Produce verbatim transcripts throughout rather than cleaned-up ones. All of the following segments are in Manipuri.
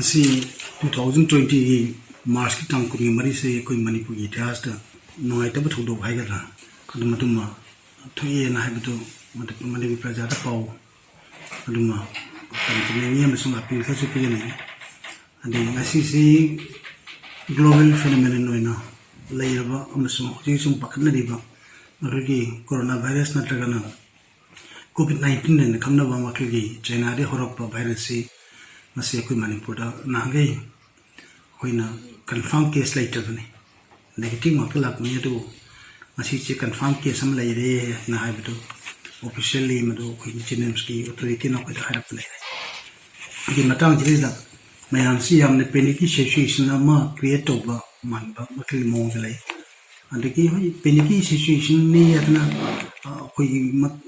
ꯉꯁꯤ two thousand twenty ꯒꯤ March ꯀꯤ ꯇꯥꯡ ꯀꯨꯟꯒ ꯃꯔꯤꯁꯦ ꯑꯩꯈꯣꯏ ꯃꯅꯤꯄꯨꯔꯒꯤ ꯏꯇꯤꯍꯥꯁꯇ ꯅꯨꯡꯉꯥꯏꯇꯕ ꯊꯧꯗꯣꯛ ꯍꯥꯏꯒꯗ꯭ꯔꯥ, ꯑꯗꯨꯝ ꯑꯗꯨꯃ ꯊꯣꯛꯑꯦꯅ ꯍꯥꯏꯕꯗꯨ ꯃꯗꯨ ꯃꯅꯤꯄꯨꯔ ꯄ꯭ꯔꯖꯥꯗ ꯄꯥꯎ ꯑꯗꯨꯃ ꯇꯝꯖꯅꯤꯡꯉꯤ ꯑꯃꯁꯨꯡ ꯑꯄꯤꯜ ꯈꯔꯁꯨ ꯄꯤꯖꯅꯤꯡꯉꯤ꯫ ꯑꯗꯩ ꯉꯁꯤꯁꯤ global phenomenon ꯑꯣꯏꯅ ꯂꯩꯔꯕ ꯑꯃꯁꯨꯡ ꯍꯧꯖꯤꯛ ꯁꯨꯝ ꯄꯥꯈꯠꯅꯔꯤꯕ ꯑꯩꯈꯣꯏꯒꯤ corona virus ꯅꯠꯇ꯭ꯔꯒꯅ COVID nineteen ꯍꯥꯏꯅ ꯈꯪꯅꯕ ꯃꯈꯣꯏꯒꯤ ꯆꯥꯏꯅꯥꯗꯒꯤ ꯍꯧꯔꯛꯄ virus ꯁꯤ ꯉꯁꯤ ꯑꯩꯈꯣꯏ ꯃꯅꯤꯄꯨꯔꯗ ꯅꯍꯥꯟꯈꯩ ꯑꯩꯈꯣꯏꯅ confirm case ꯂꯩꯇꯕꯅꯤ, negative ꯉꯥꯛꯇ ꯂꯥꯛꯄꯅꯤ꯫ ꯑꯗꯨꯕꯨ ꯉꯁꯤꯁꯦ confirm case ꯑꯃ ꯂꯩꯔꯦꯅ ꯍꯥꯏꯕꯗꯨ officially ꯃꯗꯨ ꯑꯩꯈꯣꯏꯒꯤ JNIMS ꯀꯤ authority ꯅ ꯑꯩꯈꯣꯏꯗ ꯍꯥꯏꯔꯛꯄ ꯂꯩꯔꯦ꯫ ꯑꯗꯨꯒꯤ ꯃꯇꯥꯡꯁꯤꯗꯩꯗ ꯃꯌꯥꯝꯁꯤ ꯌꯥꯝꯅ panicky situation ꯑꯃ create ꯇꯧꯕ ꯃꯥꯟꯕ ꯃꯈꯜꯒꯤ ꯃꯑꯣꯡꯗ ꯂꯩ꯫ ꯑꯗꯒꯤ ꯍꯣꯏ, panicky situation ꯅꯤ ꯑꯗꯨꯅ, ꯑ, ꯑꯩꯈꯣꯏꯒꯤ ꯃ-,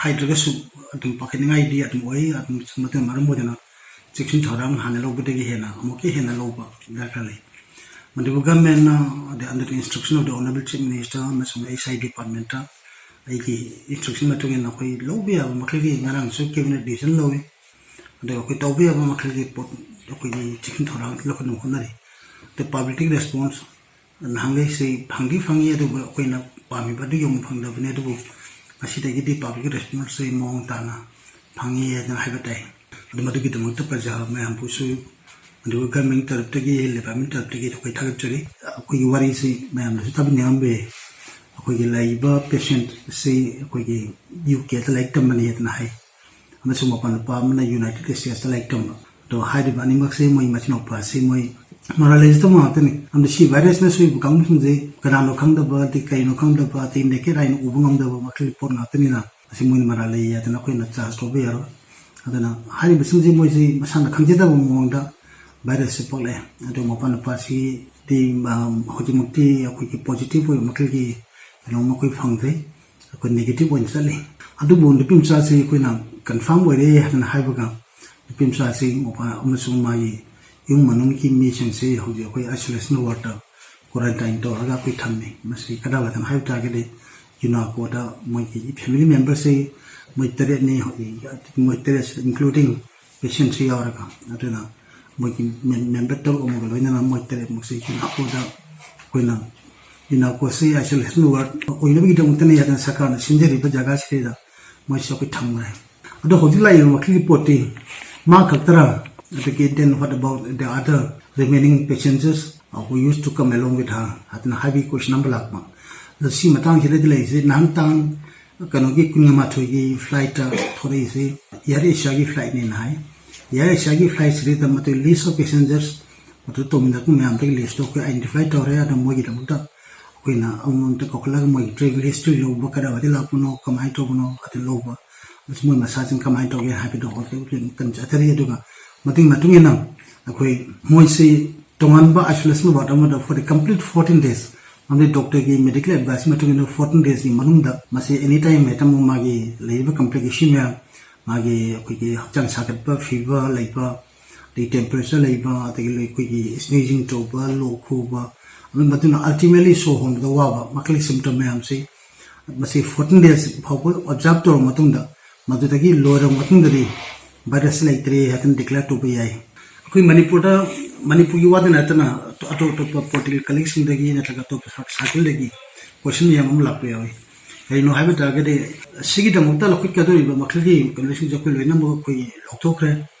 ꯍꯥꯏꯗ꯭ꯔꯒꯁꯨ ꯑꯗꯨꯝ ꯄꯥꯈꯠꯅꯤꯡꯉꯥꯏꯗꯤ ꯑꯗꯨꯝ ꯑꯣꯏ꯫ ꯑꯗꯨꯝ ꯃꯗꯨꯅ ꯃꯔꯝ ꯑꯣꯏꯗꯅ ꯆꯦꯛꯁꯤꯟ ꯊꯧꯔꯥꯡ ꯍꯥꯟꯅ ꯂꯧꯕꯗꯒꯤ ꯍꯦꯟꯅ ꯑꯃꯨꯛꯀ ꯍꯦꯟꯅ ꯂꯧꯕ ꯗꯔꯀꯥꯔ ꯂꯩ꯫ ꯃꯅꯤꯄꯨꯔ government ꯅ, ꯑꯗꯩ under the instruction of the Honorable Chief Minister ꯑꯃꯁꯨꯡ H I department ꯇ ꯑꯩꯒꯤ instruction ꯃꯇꯨꯡ ꯏꯟꯅ ꯑꯩꯈꯣꯏ ꯂꯧꯕ ꯌꯥꯕ ꯃꯈꯩꯒꯤ ꯉꯔꯥꯡꯁꯨ cabinet decision ꯂꯧꯏ꯫ ꯑꯗꯨꯒ ꯑꯩꯈꯣꯏ ꯇꯧꯕ ꯌꯥꯕ ꯃꯈꯩꯒꯤ ꯄꯣꯠ ꯑꯩꯈꯣꯏꯒꯤ ꯆꯦꯛꯁꯤꯟ ꯊꯧꯔꯥꯡ ꯂꯧꯈꯠꯅꯕ ꯍꯣꯠꯅꯔꯤ꯫ ꯑꯗꯩ public response ꯅꯍꯥꯟꯈꯩꯁꯤ ꯐꯪꯗꯤ ꯐꯪꯉꯤ, ꯑꯗꯨꯕꯨ ꯑꯩꯈꯣꯏꯅ ꯄꯥꯝꯃꯤꯕ ꯑꯗꯨ ꯌꯧꯅ ꯐꯪꯗꯕꯅꯤ꯫ ꯑꯗꯨꯕꯨ ꯉꯁꯤꯗꯒꯤꯗꯤ public response ꯁꯦ ꯃꯑꯣꯡ ꯇꯥꯅ ꯐꯪꯉꯤ ꯍꯥꯏꯗꯅ ꯍꯥꯏꯕ ꯇꯥꯏ꯫ ꯑꯗꯨ ꯃꯗꯨꯒꯤꯗꯃꯛꯇ ꯄ꯭ꯔꯖꯥ ꯃꯌꯥꯝꯕꯨꯁꯨ, ꯑꯗꯨꯒ government ꯇꯔꯞꯇꯒꯤ, department ꯇꯔꯞꯇꯒꯤ ꯑꯩꯈꯣꯏ ꯊꯥꯒꯠꯆꯔꯤ꯫ ꯑꯩꯈꯣꯏꯒꯤ ꯋꯥꯔꯤꯁꯤ ꯃꯌꯥꯝꯗꯁꯨ ꯊꯥꯕꯤꯅꯤꯡꯉꯝꯕ ꯌꯥꯏ꯫ ꯑꯩꯈꯣꯏꯒꯤ ꯂꯩꯔꯤꯕ patient ꯑꯁꯤ ꯑꯩꯈꯣꯏꯒꯤ U K ꯗ ꯂꯥꯏꯔꯤꯛ ꯇꯝꯕꯅꯤ ꯍꯥꯏꯗꯅ ꯍꯥꯏ, ꯑꯃꯁꯨꯡ ꯃꯄꯥꯟ ꯅꯨꯄꯥ ꯑꯃꯅ United States ꯇ ꯂꯥꯏꯔꯤꯛ ꯇꯝꯕ꯫ ꯑꯗꯣ ꯍꯥꯏꯔꯤꯕ ꯑꯅꯤꯃꯛꯁꯦ ꯃꯣꯏ ꯃꯆꯤꯟ ꯃꯅꯥꯎꯄꯥꯁꯤ ꯃꯣꯏ ꯃꯔꯥꯜ ꯂꯩꯖꯗꯕ ꯉꯥꯛꯇꯅꯤ꯫ ꯑꯃꯗꯤ ꯁꯤ virus ꯅ ꯁꯣꯛꯏꯕ ꯀꯥꯡꯕꯨꯁꯤꯡꯁꯦ ꯀꯅꯥꯅꯣ ꯈꯪꯗꯕ, ꯑꯗꯩ ꯀꯩꯅꯣ ꯈꯪꯗꯕ, ꯑꯗꯩ naked eye ꯅ ꯎꯕ ꯉꯝꯗꯕ ꯃꯈꯜꯒꯤ ꯄꯣꯠ ꯉꯥꯛꯇꯅꯤꯅ, ꯑꯁꯤ ꯃꯣꯏꯅ ꯃꯔꯥꯜ ꯂꯩ ꯍꯥꯏꯗꯅ ꯑꯩꯈꯣꯏꯅ charge ꯇꯧꯕ ꯌꯥꯔꯣꯏ꯫ ꯑꯗꯨꯅ ꯍꯥꯏꯔꯤꯕꯁꯤꯡꯁꯦ ꯃꯣꯏꯁꯤ ꯃꯁꯥꯅ ꯈꯪꯖꯗꯕ ꯃꯑꯣꯡꯗ virus ꯁꯤ ꯄꯣꯛꯂꯛꯑꯦ꯫ ꯑꯗꯨ ꯃꯄꯥ ꯅꯨꯄꯥꯁꯤꯗꯤ, ꯑ, ꯍꯧꯖꯤꯛꯃꯛꯇꯤ ꯑꯩꯈꯣꯏꯒꯤ positive ꯑꯣꯏꯕ ꯃꯈꯜꯒꯤ ꯀꯩꯅꯣꯝꯃ ꯑꯩꯈꯣꯏ ꯐꯪꯗ꯭ꯔꯤ꯫ ꯑꯩꯈꯣꯏ negative ꯑꯣꯏꯅ ꯆꯠꯂꯤ꯫ ꯑꯗꯨꯕꯨ ꯅꯨꯄꯤ ꯃꯆꯥꯁꯤ ꯑꯩꯈꯣꯏꯅ confirm ꯑꯣꯏꯔꯦ ꯍꯥꯏꯗꯅ ꯍꯥꯏꯕꯒ, ꯅꯨꯄꯤ ꯃꯆꯥꯁꯤ ꯃꯄꯥ ꯑꯃꯁꯨꯡ ꯃꯥꯒꯤ ꯏꯃꯨꯡ ꯃꯅꯨꯡꯒꯤ ꯃꯤꯁꯤꯡꯁꯤ ꯍꯧꯖꯤꯛ ꯑꯩꯈꯣꯏ isolation ward ꯇ quarantine ꯇꯧꯔꯒ ꯑꯩꯈꯣꯏ ꯊꯝꯃꯤ꯫ ꯃꯁꯤ ꯀꯗꯥꯏꯋꯥꯏꯗꯅꯣ ꯍꯥꯏꯕ ꯇꯥꯔꯒꯗꯤ, UNACO ꯗ ꯃꯣꯏꯒꯤ family member ꯁꯤ ꯃꯣꯏ ꯇꯔꯦꯠꯅꯤ, ꯍꯧꯖꯤꯛ ꯃꯣꯏ ꯇꯔꯦꯠꯁꯤꯗ including patient ꯁꯨ ꯌꯥꯎꯔꯒ꯫ ꯑꯗꯨꯅ ꯃꯣꯏꯒꯤ ꯃꯦꯝꯕꯔ ꯇꯔꯨꯛ ꯑꯃꯒ ꯂꯣꯏꯅꯅ ꯃꯣꯏ ꯇꯔꯦꯠꯃꯨꯛꯁꯦ ꯌꯨꯅꯥꯀꯣꯗ ꯑꯩꯈꯣꯏꯅ ꯌꯨꯅꯥꯀꯣꯁꯤ isolation ward ꯑꯣꯏꯅꯕꯒꯤꯗꯃꯛꯇꯅꯤ ꯍꯥꯏꯗꯅ ꯁꯔꯀꯥꯔꯅ ꯁꯤꯟꯖꯔꯤꯕ ꯖꯒꯥꯁꯤꯗꯩꯗ ꯃꯣꯏꯁꯤ ꯑꯩꯈꯣꯏ ꯊꯝꯈ꯭ꯔꯦ꯫ ꯑꯗꯣ ꯍꯧꯖꯤꯛ ꯂꯥꯛꯏꯕ ꯃꯈꯜꯒꯤ ꯄꯣꯠꯇꯤ ꯃꯥ ꯈꯛꯇꯔ? ꯑꯗꯒꯤ then what about the other remaining passengers who used to come along with her? ꯑꯗꯨꯅ ꯍꯥꯏꯕꯒꯤ ꯀꯣꯏꯁꯟ ꯑꯃ ꯂꯥꯛꯄ꯫ ꯑꯗꯣ ꯁꯤ ꯃꯇꯥꯡꯁꯤꯗꯗꯤ ꯂꯩꯔꯤꯁꯦ ꯅꯍꯥꯟ ꯇꯥꯡ ꯀꯩꯅꯣꯒꯤ ꯀꯨꯟꯃꯥꯊꯣꯏꯒꯤ ꯐ꯭ꯂꯥꯏꯠꯇ ꯊꯣꯛꯂꯛꯏꯁꯦ ꯑꯦꯌꯥꯔ ꯑꯦꯁꯤꯌꯥꯒꯤ ꯐ꯭ꯂꯥꯏꯠꯅꯦꯅ ꯍꯥꯏ꯫ ꯑꯦꯌꯥꯔ ꯑꯦꯁꯤꯌꯥꯒꯤ ꯐ꯭ꯂꯥꯏꯠꯁꯤꯗꯩꯗ ꯃꯗꯨ list of passengers ꯃꯗꯨ ꯇꯧꯃꯤꯟꯅꯔꯛꯄ ꯃꯌꯥꯝꯗꯒꯤ ꯂꯤꯁꯇꯣ ꯑꯩꯈꯣꯏ identify ꯇꯧꯔꯦ꯫ ꯑꯗꯣ ꯃꯣꯏꯒꯤꯗꯃꯛꯇ ꯑꯩꯈꯣꯏꯅ ꯑꯃꯃꯝꯇ ꯀꯧꯈꯠꯂꯒ ꯃꯣꯏꯒꯤ travel history ꯂꯧꯕ, ꯀꯗꯥꯏꯋꯥꯏꯗ ꯂꯥꯛꯄꯅꯣ, ꯀꯃꯥꯏꯅ ꯇꯧꯕꯅꯣ, ꯑꯗꯨ ꯂꯧꯕ, ꯑꯃꯁꯨꯡ ꯃꯣꯏ ꯃꯁꯥꯁꯤꯡ ꯀꯃꯥꯏꯅ ꯇꯧꯒꯦ ꯍꯥꯏꯕꯗꯣ ꯍꯧꯖꯤꯛ ꯍꯧꯖꯤꯛ ꯀꯟꯅ ꯆꯠꯊꯔꯤ꯫ ꯑꯗꯨꯒ ꯃꯗꯨꯒꯤ ꯃꯇꯨꯡ ꯏꯟꯅ ꯑꯩꯈꯣꯏ ꯃꯣꯏꯁꯤ ꯇꯣꯉꯥꯟꯕ isolation ward ꯑꯃꯗ for the complete fourteen days, ꯑꯃꯗꯤ ꯗꯣꯛꯇꯔꯒꯤ medical advice ꯃꯇꯨꯡ ꯏꯟꯅ fourteen daysꯀꯤ ꯃꯅꯨꯡꯗ ꯃꯁꯤ any time ꯍꯦꯛꯇ ꯑꯃꯨꯛ ꯃꯥꯒꯤ ꯂꯩꯔꯤꯕ complication ꯃꯌꯥꯝ, ꯃꯥꯒꯤ ꯑꯩꯈꯣꯏꯒꯤ ꯍꯛꯆꯥꯡ ꯁꯥꯒꯠꯄ, fever ꯂꯩꯕ, ꯑꯗꯒꯤ temperature ꯂꯩꯕ, ꯑꯗꯒꯤ ꯑꯩꯈꯣꯏꯒꯤ sneezing ꯇꯧꯕ, ꯂꯣꯛ ꯈꯨꯕ, ꯑꯗꯨ ꯃꯗꯨꯅ ultimately ꯁꯣꯔ ꯍꯣꯟꯕꯗ ꯋꯥꯕ ꯃꯈꯜꯒꯤ symptom ꯃꯌꯥꯝꯁꯤ ꯃꯁꯤ fourteen days ꯐꯥꯎꯕ observe ꯇꯧꯔꯕ ꯃꯇꯨꯡꯗ, ꯃꯗꯨꯗꯒꯤ ꯂꯣꯏꯔꯕ ꯃꯇꯨꯡꯗꯗꯤ virus ꯂꯩꯇ꯭ꯔꯦ ꯍꯥꯏꯗꯅ declare ꯇꯧꯕ ꯌꯥꯏ꯫ ꯑꯩꯈꯣꯏ ꯃꯅꯤꯄꯨꯔꯗ, ꯃꯅꯤꯄꯨꯔꯒꯤ ꯋꯥꯗ ꯅꯠꯇꯅ ꯑꯇꯣꯞ ꯑꯇꯣꯞꯄ political colleagueꯁꯤꯡꯗꯒꯤ ꯅꯠꯇ꯭ꯔꯒ ꯑꯇꯣꯞꯄ circleꯗꯒꯤ question ꯃꯌꯥꯝ ꯑꯃ ꯂꯥꯛꯄ ꯌꯥꯎꯏ꯫ ꯀꯔꯤꯅꯣ ꯍꯥꯏꯕ ꯇꯥꯔꯒꯗꯤ, ꯁꯤꯒꯤꯗꯃꯛꯇ ꯂꯧꯈꯠꯀꯗꯧꯔꯤꯕ ꯃꯈꯜꯒꯤ ꯀꯩꯅꯣꯁꯤꯡꯁꯦ ꯑꯩꯈꯣꯏ ꯂꯣꯏꯅꯃꯛ ꯑꯩꯈꯣꯏ ꯂꯧꯊꯣꯛꯈ꯭ꯔꯦ꯫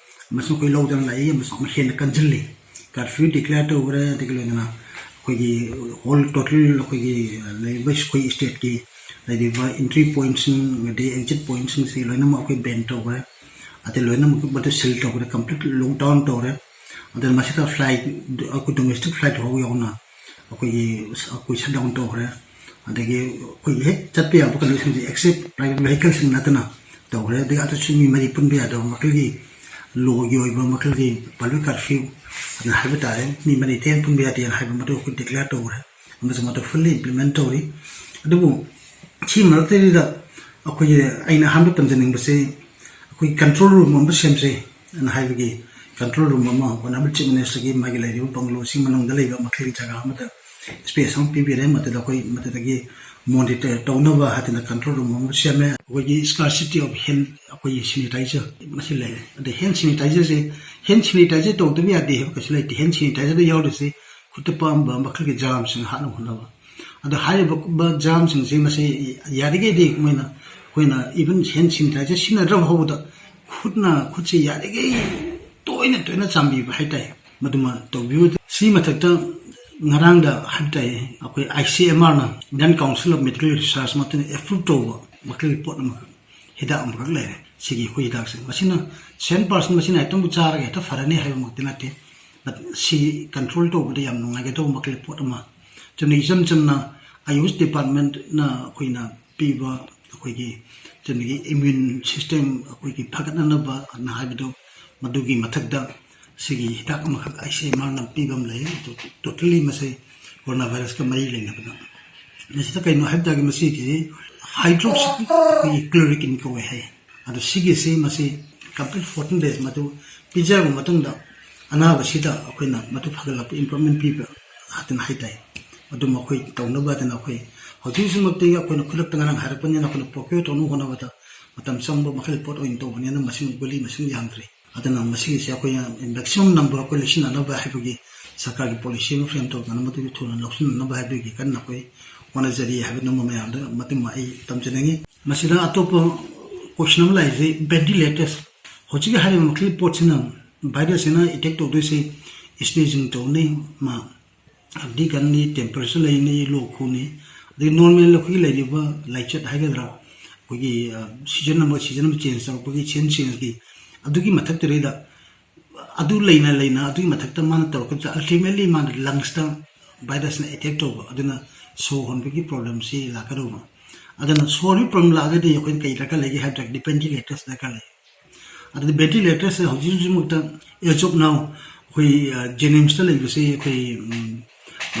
ꯑꯃꯁꯨꯡ ꯑꯩꯈꯣꯏ ꯂꯧꯗꯅ ꯂꯥꯛꯏ, ꯑꯃꯁꯨꯡ ꯑꯃꯨꯛ ꯍꯦꯟꯅ ꯀꯟꯁꯤꯜꯂꯤ꯫ Curfew declare ꯇꯧꯈ꯭ꯔꯦ, ꯑꯗꯒꯤ ꯂꯣꯏꯅꯅ ꯑꯩꯈꯣꯏꯒꯤ whole total ꯑꯩꯈꯣꯏꯒꯤ ꯂꯩꯔꯤꯕ ꯑꯩꯈꯣꯏ stateꯀꯤ ꯂꯩꯔꯤꯕ entry pointꯁꯤꯡ ꯑꯗꯩ exit pointꯁꯤꯡꯁꯤ ꯂꯣꯏꯅꯃꯛ ꯑꯩꯈꯣꯏ ban ꯇꯧꯈ꯭ꯔꯦ꯫ ꯑꯗꯩ ꯂꯣꯏꯅꯃꯛ ꯃꯗꯨ seal ꯇꯧꯈ꯭ꯔꯦ, complete lockdown ꯇꯧꯔꯦ꯫ ꯑꯗꯨꯅ ꯃꯁꯤꯗ flight, ꯑꯩꯈꯣꯏ domestic flight ꯐꯥꯎ ꯌꯥꯎꯅ ꯑꯩꯈꯣꯏꯒꯤ ꯑꯩꯈꯣꯏ shutdown ꯇꯧꯈ꯭ꯔꯦ꯫ ꯑꯗꯒꯤ ꯑꯩꯈꯣꯏꯒꯤ ꯍꯦꯛ ꯆꯠꯄ ꯌꯥꯕ ꯀꯟꯗꯤꯁꯟꯁꯦ except private vehicleꯁꯤꯡ ꯅꯠꯇꯅ ꯇꯧꯈ꯭ꯔꯦ꯫ ꯑꯗꯒꯤ ꯑꯗꯨꯁꯨ ꯃꯤ ꯃꯔꯤ ꯄꯨꯟꯕ ꯌꯥꯗꯕ ꯃꯈꯜꯒꯤ lawꯒꯤ ꯑꯣꯏꯕ ꯃꯈꯜꯒꯤ public curfew ꯑꯗꯨꯅ ꯍꯥꯏꯕ ꯇꯥꯔꯦ, ꯃꯤ ꯃꯔꯤ ꯇꯦꯟ ꯄꯨꯟꯕ ꯌꯥꯗꯦꯅ ꯍꯥꯏꯕ ꯃꯗꯨ ꯑꯩꯈꯣꯏ declare ꯇꯧꯈ꯭ꯔꯦ꯫ ꯑꯃꯁꯨꯡ ꯃꯗꯨ fully implement ꯇꯧꯔꯤ꯫ ꯑꯗꯨꯕꯨ ꯁꯤ ꯃꯔꯛꯇꯩꯗꯨꯗ ꯑꯩꯈꯣꯏꯒꯤ ꯑꯩꯅ ꯑꯍꯥꯟꯕ ꯇꯝꯖꯅꯤꯡꯕꯁꯤ ꯑꯩꯈꯣꯏ control room ꯑꯃ ꯁꯦꯝꯁꯦ ꯑꯅ ꯍꯥꯏꯕꯒꯤ control room ꯑꯃ Honourable Chief Ministerꯒꯤ ꯃꯥꯒꯤ ꯂꯩꯔꯤꯕ bungalow ꯁꯤ ꯃꯅꯨꯡꯗ ꯂꯩꯕ ꯃꯈꯜꯒꯤ ꯖꯒꯥ ꯑꯃꯗ space ꯑꯃ ꯄꯤꯕꯤꯔꯦ꯫ ꯃꯗꯨꯗ ꯑꯩꯈꯣꯏ ꯃꯗꯨꯗꯒꯤ monitor ꯇꯧꯅꯕ ꯍꯥꯏꯗꯅ control room ꯑꯃ ꯁꯦꯝꯃꯦ꯫ ꯑꯩꯈꯣꯏꯒꯤ scarcity of hand, ꯑꯩꯈꯣꯏꯒꯤ sanitizer ꯃꯁꯤ ꯂꯩꯔꯦ꯫ ꯑꯗꯩ hand sanitizerꯁꯦ, hand sanitizer ꯇꯧꯗꯕ ꯌꯥꯗꯦ ꯍꯥꯏꯕ ꯀꯩꯁꯨ ꯂꯩꯇꯦ꯫ Hand sanitizerꯗ ꯌꯥꯎꯔꯤꯁꯤ ꯈꯨꯠꯇ ꯄꯛꯑꯝꯕ ꯃꯈꯜꯒꯤ germꯁꯤꯡ ꯍꯥꯠꯅꯕ ꯍꯣꯠꯅꯕ꯫ ꯑꯗꯣ ꯍꯥꯏꯔꯤꯕ germꯁꯤꯡꯁꯤ ꯃꯁꯤ ꯌꯥꯔꯤꯈꯩꯗꯤ ꯃꯣꯏꯅ, ꯑꯩꯈꯣꯏꯅ even hand sanitizer ꯁꯤꯖꯤꯟꯅꯗ꯭ꯔꯕ ꯐꯥꯎꯕꯗ ꯈꯨꯠꯅ, ꯈꯨꯠꯁꯤ ꯌꯥꯔꯤꯈꯩ ꯇꯣꯏꯅ ꯇꯣꯏꯅ ꯆꯥꯝꯕꯤꯕ ꯍꯥꯏꯇꯥꯔꯦ, ꯃꯗꯨꯃ ꯇꯧꯕꯤꯌꯨ꯫ ꯁꯤ ꯃꯊꯛꯇ ꯉꯔꯥꯡꯗ ꯍꯥꯏꯕ ꯇꯥꯏ, ꯑꯩꯈꯣꯏ ICMRꯅ, Indian Council of Medical Research ꯃꯇꯨꯡ approve ꯇꯧꯕ ꯃꯈꯜꯒꯤ ꯄꯣꯠ ꯑꯃꯈꯛ, ꯍꯤꯗꯥꯛ ꯑꯃꯈꯛ ꯂꯩꯔꯦ꯫ ꯁꯤꯒꯤ ꯑꯩꯈꯣꯏ ꯍꯤꯗꯥꯛꯁꯦ, ꯃꯁꯤꯅ cent percent ꯃꯁꯤꯅ ꯍꯦꯛꯇꯕꯨ ꯆꯥꯔꯒ ꯍꯦꯛꯇ ꯐꯔꯅꯤ ꯍꯥꯏꯕꯃꯛꯇꯤ ꯅꯠꯇꯦ꯫ But ꯁꯤ control ꯇꯧꯕꯗ ꯌꯥꯝ ꯅꯨꯡꯉꯥꯏꯒꯗꯧꯕ ꯃꯈꯜꯒꯤ ꯄꯣꯠ ꯑꯃ꯫ ꯆꯨꯝꯅ ꯏꯆꯝ ꯆꯝꯅ Ayush departmentꯅ ꯑꯩꯈꯣꯏꯅ ꯄꯤꯕ ꯑꯩꯈꯣꯏꯒꯤ ꯆꯨꯝꯅꯒꯤ immune system ꯑꯩꯈꯣꯏꯒꯤ ꯐꯒꯠꯅꯅꯕ ꯑꯅ ꯍꯥꯏꯕꯗꯣ, ꯃꯗꯨꯒꯤ ꯃꯊꯛꯇ ꯁꯤꯒꯤ ꯍꯤꯗꯥꯛ ꯑꯃꯈꯛ ICMRꯅ ꯄꯤꯕ ꯑꯃ ꯂꯩ꯫ ꯑꯗꯨ totally ꯃꯁꯤ coronavirusꯀ ꯃꯔꯤ ꯂꯩꯅꯕꯗ꯫ ꯃꯁꯤꯗ ꯀꯩꯅꯣ ꯍꯥꯏꯕ ꯇꯥꯔꯗꯤ ꯃꯁꯤꯒꯤ hydroxychloroquine ꯀꯧꯋꯦ ꯍꯥꯏ꯫ ꯑꯗꯣ ꯁꯤꯒꯤꯁꯤ ꯃꯁꯤ complete fourteen days ꯃꯗꯨ ꯄꯤꯖꯔꯕ ꯃꯇꯨꯡꯗ ꯑꯅꯥꯕꯁꯤꯗ ꯑꯩꯈꯣꯏꯅ ꯃꯗꯨ ꯐꯒꯠꯂꯛꯄ improvement ꯄꯤꯕ ꯍꯥꯏꯗꯅ ꯍꯥꯏ ꯇꯥꯏ꯫ ꯑꯗꯨ ꯃꯈꯣꯏ ꯇꯧꯅꯕ ꯍꯥꯏꯗꯅ ꯑꯩꯈꯣꯏ ꯍꯧꯖꯤꯛ ꯍꯧꯖꯤꯛꯃꯛꯇꯤ ꯑꯩꯈꯣꯏꯅ ꯈꯨꯗꯛꯇ ꯉꯔꯥꯡ ꯍꯥꯏꯔꯛꯄꯅꯤꯅ ꯑꯩꯈꯣꯏꯅ procure ꯇꯧꯅꯕ ꯍꯣꯠꯅꯕꯗ ꯃꯇꯝ ꯆꯪꯕ ꯃꯈꯜ ꯄꯣꯠ ꯑꯣꯏꯅ ꯇꯧꯕꯅꯤꯅ ꯃꯁꯤꯡ, ꯒꯨꯂꯤ ꯃꯁꯤꯡ ꯌꯥꯝꯗ꯭ꯔꯤ꯫ ꯑꯗꯨꯅ ꯃꯁꯤꯒꯤꯁꯦ ꯑꯩꯈꯣꯏꯅ maximum number ꯑꯩꯈꯣꯏ ꯂꯩꯁꯤꯟꯅꯅꯕ ꯍꯥꯏꯕꯒꯤ ꯁꯔꯀꯥꯔꯒꯤ policy ꯑꯃ frame ꯇꯧꯗꯅ ꯃꯗꯨꯒꯤ ꯊꯨꯅ ꯂꯧꯁꯤꯟꯅꯅꯕ ꯍꯥꯏꯕꯒꯤ ꯀꯟꯅ ꯑꯩꯈꯣꯏ ꯍꯣꯠꯅꯖꯔꯤ ꯍꯥꯏꯕꯗꯨꯃ ꯃꯌꯥꯝꯗ ꯃꯇꯦꯡ ꯑꯩ ꯇꯝꯖꯅꯤꯡꯉꯤ꯫ ꯃꯁꯤꯗ ꯑꯇꯣꯞꯄ question ꯑꯃ ꯂꯥꯛꯏꯁꯦ ventilators꯫ ꯍꯧꯖꯤꯛꯀꯤ ꯍꯥꯏꯔꯤꯕ ꯃꯈꯜꯒꯤ ꯄꯣꯠꯁꯤꯅ, virusꯁꯤꯅ attack ꯇꯧꯗꯣꯏꯁꯦ sneezing ꯇꯧꯅꯤ, ꯃꯥ ꯍꯥꯏꯕꯗꯤ ꯀꯟꯅꯤ, temperature ꯂꯩꯅꯤ, ꯂꯣꯛ ꯈꯨꯅꯤ, ꯑꯗꯒꯤ normal ꯑꯩꯈꯣꯏꯒꯤ ꯂꯩꯔꯤꯕ ꯂꯥꯏꯆꯠ ꯍꯥꯏꯒꯗ꯭ꯔꯥ, ꯑꯩꯈꯣꯏꯒꯤ, ꯑ, season ꯑꯃ season ꯑꯃ change ꯇꯧꯔꯛꯄꯒꯤ season changeꯀꯤ ꯑꯗꯨꯒꯤ ꯃꯊꯛꯇꯨꯗꯩꯗ ꯑꯗꯨ ꯂꯩꯅ ꯂꯩꯅ ꯑꯗꯨꯒꯤ ꯃꯊꯛꯇ ꯃꯥꯅ ꯇꯧꯔꯛꯄꯁꯦ ultimately ꯃꯥꯅ lungsꯇ virusꯅ attack ꯇꯧꯕ, ꯑꯗꯨꯅ ꯁꯣꯔ ꯍꯣꯟꯕꯒꯤ problemꯁꯤ ꯂꯥꯛꯀꯗꯧꯕ꯫ ꯑꯗꯨꯅ ꯁꯣꯔ ꯍꯣꯟꯕꯒꯤ problem ꯂꯥꯛꯑꯒꯗꯤ ꯑꯩꯈꯣꯏꯅ ꯀꯩ ꯗꯔꯀꯥꯔ ꯂꯩꯒꯦ ꯍꯥꯏꯕꯗ ventilators ꯗꯔꯀꯥꯔ ꯂꯩ꯫ ꯑꯗꯨꯗ ventilatorꯁꯦ ꯍꯧꯖꯤꯛ ꯍꯧꯖꯤꯛꯃꯛꯇ as of now ꯑꯩꯈꯣꯏ, ꯑ, JNIMSꯇ ꯂꯩꯕꯁꯤ ꯑꯩꯈꯣꯏ, ꯎꯝ,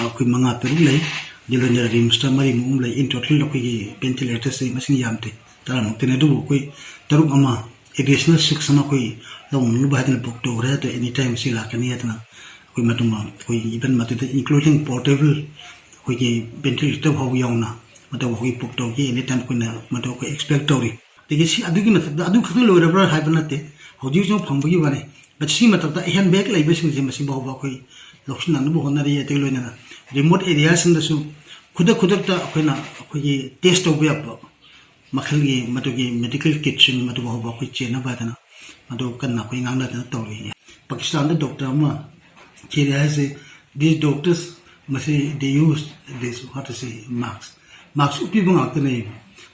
ꯑꯩꯈꯣꯏ ꯃꯉꯥ ꯇꯔꯨꯛ ꯂꯩ, ꯑꯗꯩ ꯂꯣꯏꯅꯅ RIMSꯇ ꯃꯔꯤꯃꯨꯛ ꯑꯃ ꯂꯩ꯫ In total ꯑꯩꯈꯣꯏꯒꯤ ventilatorꯁꯦ ꯃꯁꯤꯡ ꯌꯥꯝꯗꯦ, ꯇꯔꯥꯃꯨꯛꯇꯅꯤ꯫ ꯑꯗꯨꯕꯨ ꯑꯩꯈꯣꯏ ꯇꯔꯨꯛ ꯑꯃ additional six ꯑꯃ ꯑꯩꯈꯣꯏ ꯂꯧꯅꯅꯕ ꯍꯥꯏꯗꯅ book ꯇꯧꯈ꯭ꯔꯦ꯫ ꯑꯗꯣ any time ꯁꯤ ꯂꯥꯛꯀꯅꯤ ꯍꯥꯏꯗꯅ ꯑꯩꯈꯣꯏ ꯃꯇꯨꯡ ꯑꯩꯈꯣꯏ even ꯃꯗꯨꯗ including portable ꯑꯩꯈꯣꯏꯒꯤ ventilator ꯐꯥꯎꯕ ꯌꯥꯎꯅ ꯃꯗꯨ ꯑꯩꯈꯣꯏ ꯄꯨꯛ ꯇꯧꯒꯦ, ꯑꯦꯅꯤ ꯇꯥꯏꯝ ꯑꯩꯈꯣꯏꯅ ꯃꯗꯨ ꯑꯩꯈꯣꯏ ꯑꯦꯛꯁꯄꯦꯛ ꯇꯧꯔꯤ꯫ ꯑꯗꯒꯤ ꯁꯤ ꯑꯗꯨꯒꯤ ꯃꯊꯛꯇ ꯑꯗꯨ ꯈꯛꯇ ꯂꯣꯏꯔꯕ꯭ꯔꯥ ꯍꯥꯏꯕ ꯅꯠꯇꯦ, ꯍꯧꯖꯤꯛ ꯍꯧꯖꯤꯛ ꯐꯪꯕꯒꯤ ꯋꯥꯅꯤ꯫ But ꯁꯤ ꯃꯊꯛꯇ ꯑꯍꯦꯟꯕ ꯍꯦꯛ ꯂꯩꯕꯁꯤꯡꯁꯦ ꯃꯁꯤ ꯐꯥꯎꯕ ꯑꯩꯈꯣꯏ ꯂꯧꯁꯤꯟꯅꯅꯕ ꯍꯣꯠꯅꯔꯤ꯫ ꯑꯗꯒꯤ ꯂꯣꯏꯅꯅ ꯔꯤꯃꯣꯠ ꯑꯦꯔꯤꯌꯥꯁꯤꯡꯗꯁꯨ ꯈꯨꯗꯛ ꯈꯨꯗꯛꯇ ꯑꯩꯈꯣꯏꯅ ꯑꯩꯈꯣꯏꯒꯤ ꯇꯦꯁ ꯇꯧꯕ ꯌꯥꯕ ꯃꯈꯜꯒꯤ ꯃꯗꯨꯒꯤ ꯃꯦꯗꯤꯀꯦꯜ ꯀꯤꯠꯁꯤꯡ ꯃꯗꯨ ꯐꯥꯎꯕ ꯑꯩꯈꯣꯏ ꯆꯦꯟꯅꯕ ꯍꯥꯏꯗꯅ ꯃꯗꯨ ꯀꯟꯅ ꯑꯩꯈꯣꯏ ꯉꯥꯡꯅꯗꯅ ꯇꯧꯔꯤ꯫ ꯄꯥꯀꯤꯁꯇꯥꯟꯗ ꯗꯣꯛꯇꯔ ꯑꯃ ꯊꯤꯔꯦ ꯍꯥꯏꯁꯦ, these doctors ꯃꯁꯤ they use this, what to say, mask꯫ Mask ꯎꯞꯄꯤꯕ ꯉꯥꯛꯇꯅꯦ꯫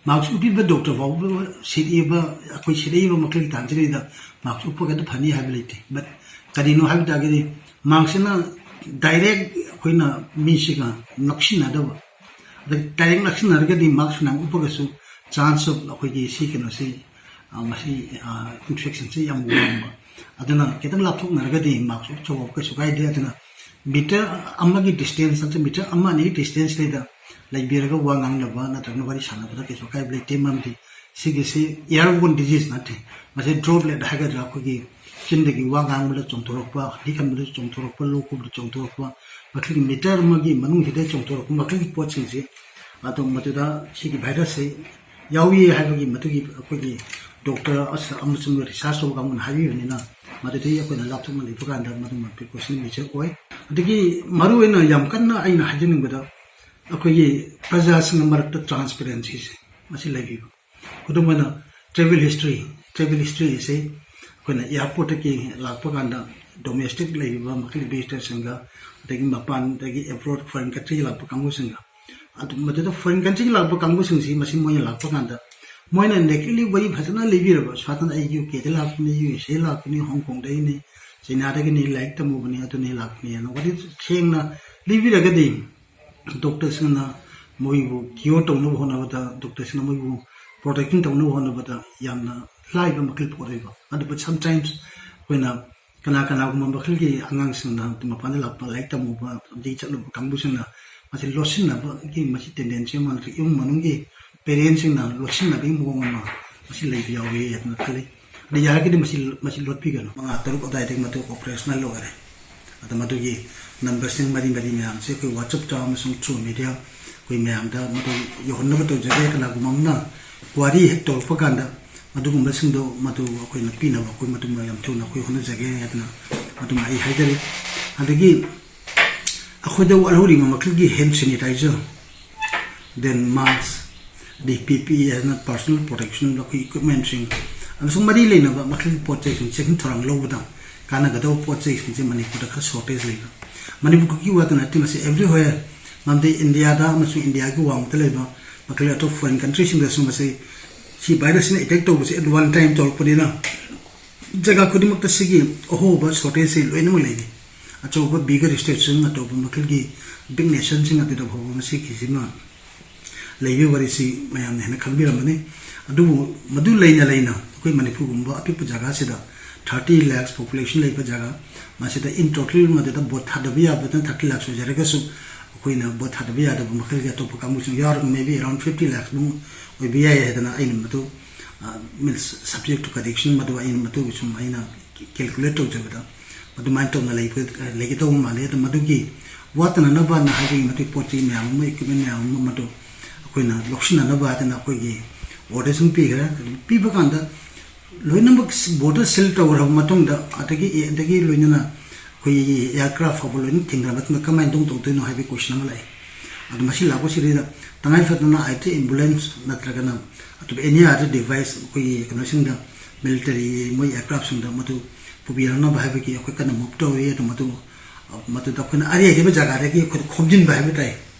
Mask ꯎꯞꯄꯤꯕ ꯗꯣꯛꯇꯔ ꯐꯥꯎꯕ ꯁꯤꯔꯛꯏꯕ, ꯑꯩꯈꯣꯏ ꯁꯤꯔꯛꯏꯕ ꯃꯈꯜꯒꯤ ꯇꯥꯟꯖꯔꯤꯗ mask ꯎꯞꯄꯒꯗ ꯐꯅꯤ ꯍꯥꯏꯕ ꯂꯩꯇꯦ꯫ But ꯀꯔꯤꯅꯣ ꯍꯥꯏꯕ ꯇꯥꯔꯒꯗꯤ maskꯁꯤꯅ direct ꯑꯩꯈꯣꯏꯅ ꯃꯤꯁꯤꯒ ꯅꯛꯁꯤꯟꯅꯗꯕ, ꯑꯗ direct ꯅꯛꯁꯤꯟꯅꯔꯒꯗꯤ mask ꯐꯅꯌꯥꯝ ꯎꯞꯄꯒꯁꯨ chance of ꯑꯩꯈꯣꯏꯒꯤ ꯁꯤ ꯀꯩꯅꯣꯁꯤ, ꯑ, ꯃꯁꯤ infectionꯁꯤ ꯌꯥꯝ ꯋꯥꯡꯕ꯫ ꯑꯗꯨꯅ ꯈꯤꯇꯪ ꯂꯥꯞꯊꯣꯛꯅꯔꯒꯗꯤ mask ꯎꯞꯆꯧꯕ ꯀꯩꯁꯨ ꯀꯥꯏꯗꯦ꯫ ꯑꯗꯨꯅ meter ꯑꯃꯒꯤ distance ꯅꯠꯇ꯭ꯔꯒ meter ꯑꯃ ꯑꯅꯤꯒꯤ distanceꯗꯩꯗ ꯂꯩꯕꯤꯔꯒ ꯋꯥ ꯉꯥꯡꯅꯕ ꯅꯠꯇ꯭ꯔꯒꯅ ꯋꯥꯔꯤ ꯁꯥꯟꯅꯕꯗ ꯀꯩꯁꯨ ꯑꯀꯥꯏꯕ ꯂꯩꯇꯦ꯫ ꯃꯔꯝꯗꯤ ꯁꯤꯒꯤꯁꯤ airborne disease ꯅꯠꯇꯦ, ꯃꯁꯤ droplet ꯍꯥꯏꯒꯗ꯭ꯔꯥ, ꯑꯩꯈꯣꯏꯒꯤ ꯆꯤꯟꯗꯒꯤ ꯋꯥ ꯉꯥꯡꯕꯗ ꯆꯣꯡꯊꯣꯔꯛꯄ, ꯍꯤ ꯈꯟꯕꯗ ꯆꯣꯡꯊꯣꯔꯛꯄ, ꯂꯣꯛ ꯈꯨꯕꯗ ꯆꯣꯡꯊꯣꯔꯛꯄ, ꯃꯈꯣꯏꯒꯤ meter ꯑꯃꯒꯤ ꯃꯅꯨꯡꯁꯤꯗ ꯆꯣꯡꯊꯣꯔꯛꯄ ꯃꯈꯣꯏꯒꯤ ꯄꯣꯠꯁꯤꯡꯁꯤ ꯑꯗꯨꯝ ꯃꯗꯨꯗ ꯁꯤꯒꯤ virusꯁꯤ ꯌꯥꯎꯏ ꯍꯥꯏꯕꯒꯤ ꯃꯗꯨꯒꯤ ꯑꯩꯈꯣꯏꯒꯤ doctor ꯑꯁ-, ꯑꯃꯁꯨꯡ research ꯇꯧꯕ ꯀꯥꯡꯕꯨꯅ ꯍꯥꯏꯕꯤꯕꯅꯤꯅ ꯃꯗꯨꯗꯒꯤ ꯑꯩꯈꯣꯏꯅ ꯂꯥꯞꯊꯣꯛꯅ ꯂꯩꯕ ꯀꯥꯟꯗ ꯃꯗꯨꯃ precaution measure ꯑꯣꯏ꯫ ꯑꯗꯒꯤ ꯃꯔꯨꯑꯣꯏꯅ ꯌꯥꯝ ꯀꯟꯅ ꯑꯩꯅ ꯍꯥꯏꯖꯅꯤꯡꯕꯗ ꯑꯩꯈꯣꯏꯒꯤ ꯄ꯭ꯔꯖꯥꯁꯤꯡꯒꯤ ꯃꯔꯛꯇ transparencyꯁꯦ ꯃꯁꯤ ꯂꯩꯕꯤꯕ꯫ ꯈꯨꯗꯝ ꯑꯣꯏꯅ travel history, travel historyꯁꯦ ꯑꯩꯈꯣꯏꯅ airportꯇꯒꯤ ꯂꯥꯛꯄ ꯀꯥꯟꯗ domestic ꯂꯩꯔꯤꯕ ꯃꯈꯜꯒꯤ visitorꯁꯤꯡꯒ, ꯑꯗꯒꯤ ꯃꯄꯥꯟꯗꯒꯤ abroad foreign countryꯒꯤ ꯂꯥꯛꯄ ꯀꯥꯡꯕꯨꯁꯤꯡꯒ, ꯑꯗꯨ ꯃꯗꯨꯗ foreign countryꯒꯤ ꯂꯥꯛꯄ ꯀꯥꯡꯕꯨꯁꯤꯡꯁꯤ ꯃꯁꯤ ꯃꯣꯏꯅ ꯂꯥꯛꯄ ꯀꯥꯟꯗ ꯃꯣꯏꯅ nakedly ꯋꯥꯔꯤ ꯐꯖꯅ ꯂꯤꯕꯤꯔꯕ, ꯁ꯭ꯋꯥꯗꯅ ꯑꯩ UKꯗ ꯂꯥꯛꯄꯅꯤ, USAꯗ ꯂꯥꯛꯄꯅꯤ, ꯍꯣꯡ ꯀꯣꯡꯗꯒꯤꯅꯤ, ꯆꯩꯅꯥꯗꯒꯤꯅꯤ, ꯂꯥꯏꯔꯤꯛ ꯇꯝꯃꯨꯕꯅꯤ, ꯑꯗꯨꯅꯤ ꯂꯥꯛꯄꯅꯤ ꯍꯥꯏꯅ ꯋꯥꯔꯤ ꯁꯦꯡꯅ ꯂꯤꯕꯤꯔꯒꯗꯤ doctorꯁꯤꯡꯅ ꯃꯣꯏꯕꯨ cure ꯇꯧꯅꯕ ꯍꯣꯠꯅꯕꯗ, doctorꯁꯤꯡꯅ ꯃꯣꯏꯕꯨ protection ꯇꯧꯅꯕ ꯍꯣꯠꯅꯕꯗ ꯌꯥꯝꯅ ꯂꯥꯏꯕ ꯃꯈꯜ ꯄꯣꯠ ꯑꯣꯏꯕ꯫ ꯑꯗꯨꯕꯨ sometimes ꯑꯩꯈꯣꯏꯅ ꯀꯅꯥ ꯀꯅꯥꯒꯨꯝꯕ ꯃꯈꯜꯒꯤ ꯑꯉꯥꯡꯁꯤꯡꯅ ꯃꯄꯥꯟꯗ ꯂꯥꯛꯄ ꯂꯥꯏꯔꯤꯛ ꯇꯝꯃꯨꯕ ꯑꯃꯗꯤ ꯆꯠꯂꯨꯕ ꯀꯥꯡꯕꯨꯁꯤꯡꯅ ꯃꯁꯤ ꯂꯣꯠꯁꯤꯟꯅꯕꯒꯤ ꯃꯁꯤ tendency ꯑꯃ ꯅꯠꯇ꯭ꯔꯒ ꯏꯃꯨꯡ ꯃꯅꯨꯡꯒꯤ parentꯁꯤꯡꯅ ꯂꯣꯠꯁꯤꯟꯅꯕꯒꯤ ꯃꯑꯣꯡ ꯑꯃ ꯃꯁꯤ ꯂꯩꯕ ꯌꯥꯎꯏ ꯍꯥꯏꯗꯅ ꯈꯜꯂꯤ꯫ ꯑꯗ ꯌꯥꯔꯒꯗꯤ ꯃꯁꯤ, ꯃꯁꯤ ꯂꯣꯠꯄꯤꯒꯅꯨ꯫ ꯃꯉꯥ ꯇꯔꯨꯛ ꯑꯗꯨꯋꯥꯏꯗꯒꯤ ꯃꯗꯨ operational ꯑꯣꯏꯔꯦ꯫ ꯑꯗ ꯃꯗꯨꯒꯤ numberꯁꯤꯡ ꯃꯔꯤ ꯃꯔꯤ ꯃꯌꯥꯝꯁꯦ ꯑꯩꯈꯣꯏ WhatsAppꯇ ꯑꯃꯁꯨꯡ through media ꯑꯩꯈꯣꯏ ꯃꯌꯥꯝꯗ ꯃꯗꯨ ꯌꯧꯍꯟꯅꯕ ꯇꯧꯖꯒꯦ꯫ ꯀꯅꯥꯒꯨꯝꯕ ꯑꯃꯅ ꯀ꯭ꯋꯥꯔꯤ ꯍꯦꯛ ꯇꯧꯔꯛꯄ ꯀꯥꯟꯗ ꯃꯗꯨꯒꯨꯝꯕꯁꯤꯡꯗꯣ ꯃꯗꯨ ꯑꯩꯈꯣꯏꯅ ꯄꯤꯅꯕ ꯑꯩꯈꯣꯏ ꯃꯗꯨꯃ ꯌꯥꯝ ꯊꯨꯅ ꯑꯩꯈꯣꯏ ꯍꯣꯠꯅꯖꯒꯦ ꯍꯥꯏꯗꯅ ꯃꯗꯨꯃ ꯑꯩ ꯍꯥꯏꯖꯔꯤ꯫ ꯑꯗꯒꯤ ꯑꯩꯈꯣꯏꯗ ꯋꯥꯠꯍꯧꯔꯤꯕ ꯃꯈꯜꯒꯤ hand sanitizer, then mask, ꯑꯗꯩ P P E ꯍꯥꯏꯅ personal protection ꯑꯩꯈꯣꯏ equipmentꯁꯤꯡ ꯑꯃꯁꯨꯡ ꯃꯔꯤ ꯂꯩꯅꯕ ꯃꯈꯜꯒꯤ ꯄꯣꯠ ꯆꯩꯁꯤꯡ ꯆꯦꯛꯁꯤꯟ ꯊꯧꯔꯥꯡ ꯂꯧꯕꯗ ꯀꯥꯟꯅꯒꯗꯧꯕ ꯄꯣꯠ ꯆꯩꯁꯤꯡꯁꯦ ꯃꯅꯤꯄꯨꯔꯗ ꯈꯔ shortage ꯂꯩꯕ꯫ ꯃꯅꯤꯄꯨꯔ ꯈꯛꯀꯤ ꯋꯥꯗ ꯅꯠꯇꯦ, ꯃꯁꯤ everywhere, ꯃꯔꯝꯗꯤ ꯏꯟꯗꯤꯌꯥꯗ ꯑꯃꯁꯨꯡ ꯏꯟꯗꯤꯌꯥꯒꯤ ꯋꯥꯡꯃꯗ ꯂꯩꯕ ꯃꯈꯜ ꯑꯇꯣꯞꯄ foreign countryꯁꯤꯡꯗꯁꯨ ꯃꯁꯤ, ꯁꯤ virusꯁꯤꯅ attack ꯇꯧꯕꯁꯦ at one time ꯇꯧꯔꯛꯄꯅꯤꯅ ꯖꯒꯥ ꯈꯨꯗꯤꯡꯃꯛꯇ ꯁꯤꯒꯤ ꯑꯍꯣꯕ shortageꯁꯤ ꯂꯣꯏꯅꯃꯛ ꯂꯩꯔꯤ꯫ ꯑꯆꯧꯕ bigger stateꯁꯤꯡ, ꯑꯆꯧꯕ ꯃꯈꯜꯒꯤ big nationꯁꯤꯡ ꯑꯗꯨꯗ ꯐꯥꯎꯕ ꯃꯁꯤꯒꯤꯁꯤꯃ ꯂꯩꯕꯒꯤ ꯋꯥꯔꯤꯁꯤ ꯃꯌꯥꯝꯅ ꯍꯦꯟꯅ ꯈꯪꯕꯤꯔꯝꯃꯅꯤ꯫ ꯑꯗꯨꯕꯨ ꯃꯗꯨ ꯂꯩꯅ ꯂꯩꯅ ꯑꯩꯈꯣꯏ ꯃꯅꯤꯄꯨꯔꯒꯨꯝꯕ ꯑꯄꯤꯛꯄ ꯖꯒꯥꯁꯤꯗ thirty lakhs population ꯂꯩꯕ ꯖꯒꯥ, ꯃꯁꯤꯗ in total ꯃꯗꯨꯗ vote ꯊꯥꯗꯕ ꯌꯥꯕꯗ thirty lakhs ꯑꯣꯏꯖꯔꯒꯁꯨ, ꯑꯩꯈꯣꯏꯅ vote ꯊꯥꯗꯕ ꯌꯥꯗꯕ ꯃꯈꯜꯒꯤ ꯑꯇꯣꯞꯄ ꯀꯥꯡꯕꯨꯁꯤꯡ ꯌꯥꯎꯔꯒ maybe around fifty lakhs ꯃꯨꯛ ꯑꯣꯏꯕ ꯌꯥꯏ ꯍꯥꯏꯗꯅ ꯑꯩꯅ ꯃꯗꯨ, ꯑ, means subject to correction, ꯃꯗꯨ ꯑꯩꯅ ꯃꯗꯨꯒꯤ ꯁꯨꯝ ꯑꯩꯅ calculate ꯇꯧꯖꯕꯗ ꯑꯗꯨꯃꯥꯏꯅ ꯇꯧꯅ ꯂꯩꯕ, ꯂꯩꯒꯗꯧꯕ ꯃꯥꯜꯂꯤ꯫ ꯑꯗꯨ ꯃꯗꯨꯒꯤ ꯋꯥꯠꯇꯅꯅꯕꯅ ꯍꯥꯏꯕꯒꯤ ꯃꯇꯤꯛ ꯄꯣꯠ ꯆꯩ ꯃꯌꯥꯝ ꯑꯃ, equipment ꯃꯌꯥꯝ ꯑꯃ ꯃꯗꯨ ꯑꯩꯈꯣꯏꯅ ꯂꯧꯁꯤꯟꯅꯅꯕ ꯍꯥꯏꯗꯅ ꯑꯩꯈꯣꯏꯒꯤ order ꯁꯨꯝ ꯄꯤꯈ꯭ꯔꯦ꯫ ꯑꯗꯨꯝ ꯄꯤꯕ ꯀꯥꯟꯗ ꯂꯣꯏꯅꯃꯛ border seal ꯇꯧꯔꯕ ꯃꯇꯨꯡꯗ, ꯑꯗꯒꯤ, ꯑꯗꯒꯤ ꯂꯣꯏꯅꯅ ꯑꯩꯈꯣꯏꯒꯤ aircraft ꯐꯥꯎꯕ ꯂꯣꯏꯅ ꯊꯤꯡꯈ꯭ꯔꯕ ꯃꯇꯨꯡꯗ ꯀꯃꯥꯏꯅ ꯇꯧ-, ꯇꯧꯗꯣꯏꯅꯣ ꯍꯥꯏꯕꯒꯤ question ꯑꯃ ꯂꯥꯛꯑꯦ꯫ ꯑꯗꯣ ꯃꯁꯤ ꯂꯥꯛꯄꯁꯤꯗꯩꯗ ꯇꯉꯥꯏ ꯐꯗꯅ either ambulance ꯅꯠꯇ꯭ꯔꯒꯅ ꯑꯇꯣꯞꯄ any other device ꯑꯩꯈꯣꯏꯒꯤ ꯀꯩꯅꯣꯁꯤꯡꯗ, military ꯃꯣꯏ aircraftꯁꯤꯡꯗ ꯃꯗꯨ ꯄꯨꯕꯤꯔꯛꯅꯕ ꯍꯥꯏꯕꯒꯤ ꯑꯩꯈꯣꯏ ꯀꯟꯅ move ꯇꯧꯔꯤ꯫ ꯑꯗꯨ ꯃꯗꯨ, ꯃꯗꯨꯗ ꯑꯩꯈꯣꯏꯅ ꯑꯔꯩ ꯑꯔꯩꯕ ꯖꯒꯥꯗꯒꯤ ꯑꯩꯈꯣꯏꯅ ꯈꯣꯝꯖꯤꯟꯕ ꯍꯥꯏꯕ ꯇꯥꯏ,